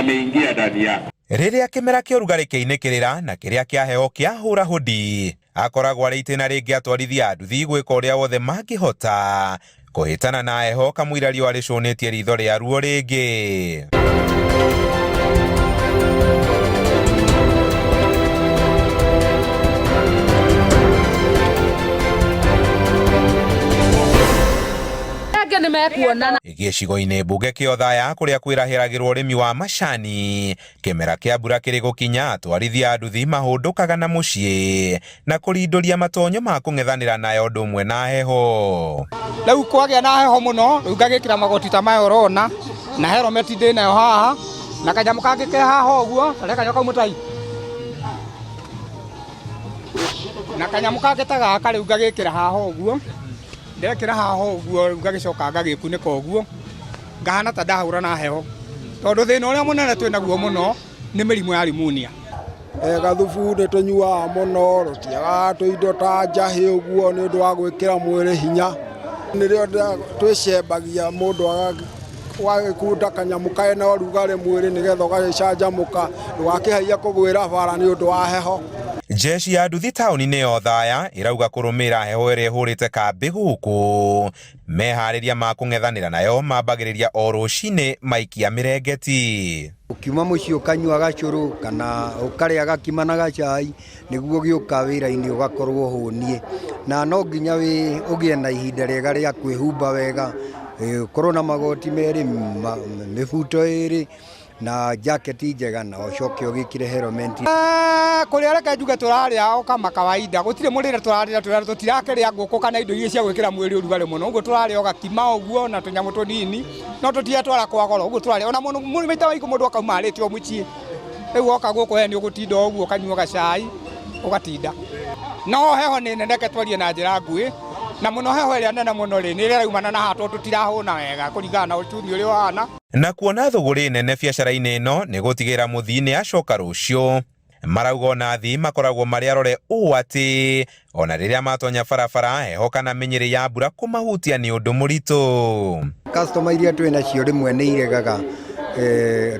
Imeingia ndani yako. Rĩrĩa kĩmera kĩa ũrugarĩ kĩainĩkĩrĩra na kĩrĩa kĩa heho kĩahũra hũdi, akoragwo arĩ itĩna rĩngĩ atwarithia a nduthi gwĩka ũrĩa wothe mangĩhota kũhĩtana na heho kamũira riũa rĩcũnĩtie ritho rĩa ruo rĩngĩ. Angĩ nĩ mekuonana. Gĩcigo-inĩ mbunge kĩa Othaya kũrĩa kwĩrahĩragĩrwo ũrĩmi wa macani, kĩmera kĩa mbura kĩrĩ gũkinya, atwarithia a nduthi mahũndũkaga na mũciĩ na kũrindũria matonyo ma kũng'ethanĩra nayo ũndũ ũmwe na heho. Rĩu kwagĩa na heho mũno, rĩu ngagĩkĩra magoti ta maya ũrona, na helmet ndĩ nayo haha, na kanyamũ kangĩ ke haha ũguo, karĩa kanyamũ kau mũtai. Na kanyamũ kangĩ ta gaka rĩu ngagĩkĩra haha ũguo. Ndekĩra haha ũguo rĩu ngagĩcoka ngagĩkunĩka ũguo, ngahana ta ndahũra na heho. Tondũ thĩna ũrĩa mũnene twĩ naguo mũno nĩ mĩrimũ ya rimunia. Gathubu nĩ tũnyuaga mũno, tũtiagaga tũindo ta njahĩ ũguo nĩ ũndũ wa gwĩkĩra mwĩrĩ hinya. Nĩrĩo twĩcembagia mũndũ ũgagĩkunda kanyamũ karĩ na ũrugarĩ mwĩrĩ nĩgetha ũgagĩcanjamũka ndũgakĩhaie kũgwĩra bara nĩ ũndũ wa heho. Jeshi ya nduthi taũni-inĩ ya Othaya ĩrauga kũrũmĩrĩra heho ĩrĩa ĩhũrĩte kambĩ gũkũ. Meharĩria ma kũng'ethanĩra nayo mambagĩrĩria o rũcinĩ maikia mĩrengeti. Ũkiuma mũciĩ ũkanyua gacũrũ kana ũkarĩa gakima na gacai nĩguo ũgĩũka wĩra-inĩ ũgakorwo ũhũniĩ. Na no nginya ũgĩe na ihinda rĩega rĩa kwĩhumba wega, ũkorwo na magoti merĩ, mĩbuto ĩrĩ na jaketi njega na ũcoke ũgĩkĩre helmet. Kũrĩa reke njuge tũrarĩa o kama kawaida, gũtirĩ mũrĩre tũrarĩa, tũtirakĩrĩa ngũkũ kana indo iria cia gwĩkĩra mwĩrĩ ũrugarĩ mũno, ũguo tũrarĩa o gakima ũguo na tũnyamũ tũnini, no tũtiretwara kwa goro, ũguo tũrarĩa ona mũno maita maingĩ mũndũ akauma arĩte o mũciĩ, rĩu woka gũkũ we nĩ ũgũtinda o ũguo ũkanyua gacai ũgatinda. No heho nĩ nene, reke twarie na njĩra nguhĩ, na mũno heho ĩrĩa nene mũno rĩ, nĩ ĩrĩa ĩraumana na haha tondũ tũtirahũna wega kũringana na uchumi ũrĩa ũhana. Na kuona thũgũrĩ nene biacara-inĩ ĩno nĩ gũtigĩrĩra mũthii nĩ acoka rũciũ. Marauga ona athii makoragwo marĩ arore ũũ atĩ ona rĩrĩa matonya barabara heho kana mĩnyĩrĩ ya mbura kũmahutia nĩ ũndũ mũritũ. Customer iria twĩ nacio rĩmwe nĩ iregaga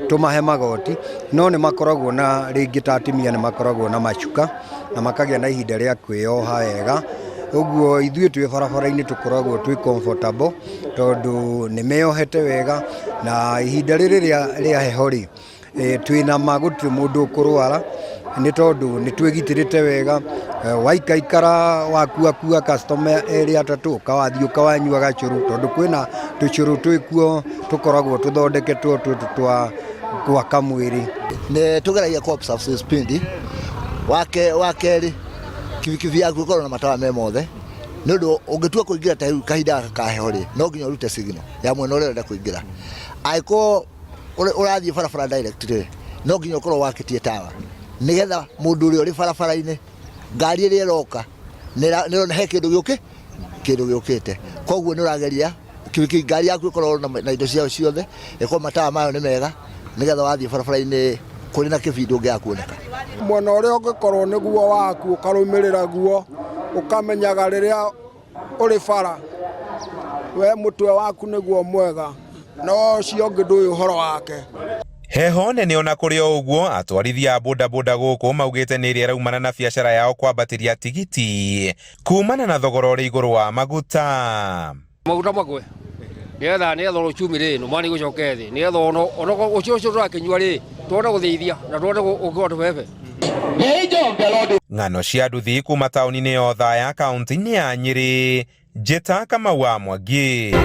tũmahe magoti, no nĩ makoragwo na rĩngĩ ta atumia nĩ makoragwo na macuka na makagĩa na ihinda rĩa kwĩyoha wega. Ũguo ithuĩ twĩ barabara-inĩ tũkoragwo twĩ comfortable tondũ nĩ meyohete wega na ihinda rĩrĩ rĩa heho rĩ, twĩna ma gũtirĩ mũndũ ũkũrwara nĩ tondũ nĩ twĩgitĩrĩte wega. Waikaikara wakuakua customer erĩ atatũ ũkawathiĩ ũkawanyua gacũrũ tondũ kwĩna tũcũrũ twĩkuo tũkoragwo tũthondeketwo tũtũ twa gwaka mwĩrĩ. Nĩ tũgeragia kũ observe speed wa kerĩ kibikibi yaku ĩkorwo na matawa me mothe nĩ ũndũ ũngĩtua kũingĩra ta rĩu kahinda gaka ka heho rĩ, no nginya ũrute signal ya mwena ũrĩa ũrenda kũingĩra. Angĩkorwo ũrathiĩ barabara direct rĩ, no nginya ũkorwo wakĩtie tawa nĩgetha mũndũ ũrĩa ũrĩ barabara-inĩ ngari ĩrĩa ĩroka nĩrona he kĩndũ gĩũkĩ kĩndũ gĩũkĩte. Koguo nĩ ũrageria kibikibi ngari yaku ĩkorwo na indo ciayo ciothe, ĩkorwo matawa mayo nĩ mega nĩgetha wathiĩ barabara-inĩ kũrĩ na kĩbii ndũngĩaga kuoneka. Mwena ũrĩa ũngĩkorwo nĩguo waku ũkarũmĩrĩra guo, ũkamenyaga rĩrĩa ũrĩ bara we mũtwe waku nĩguo mwega no ũcio ũngĩ ndũĩ ũhoro wake. Heho nene ona kũrĩ o ũguo, atwarithia a bodaboda gũkũ maugĩte nĩ ĩrĩa ĩraumana na biacara yao kwambatĩria tigiti kumana na thogora ũrĩ igũrũ wa maguta. Maguta magwe nĩgetha nĩgetha rũciũ rĩ nũma nĩ gũcoke thĩ nĩgetha ono ono ũcio ũcio tũrakĩnyua rĩ tuone gũthĩithia na tuone gũkĩgũra tũbebe. Ng'ano cia nduthi kuma taũni-inĩ ya Othaya kaunti-inĩ ya Nyĩrĩ, Njĩta Kamau wa Mwangi.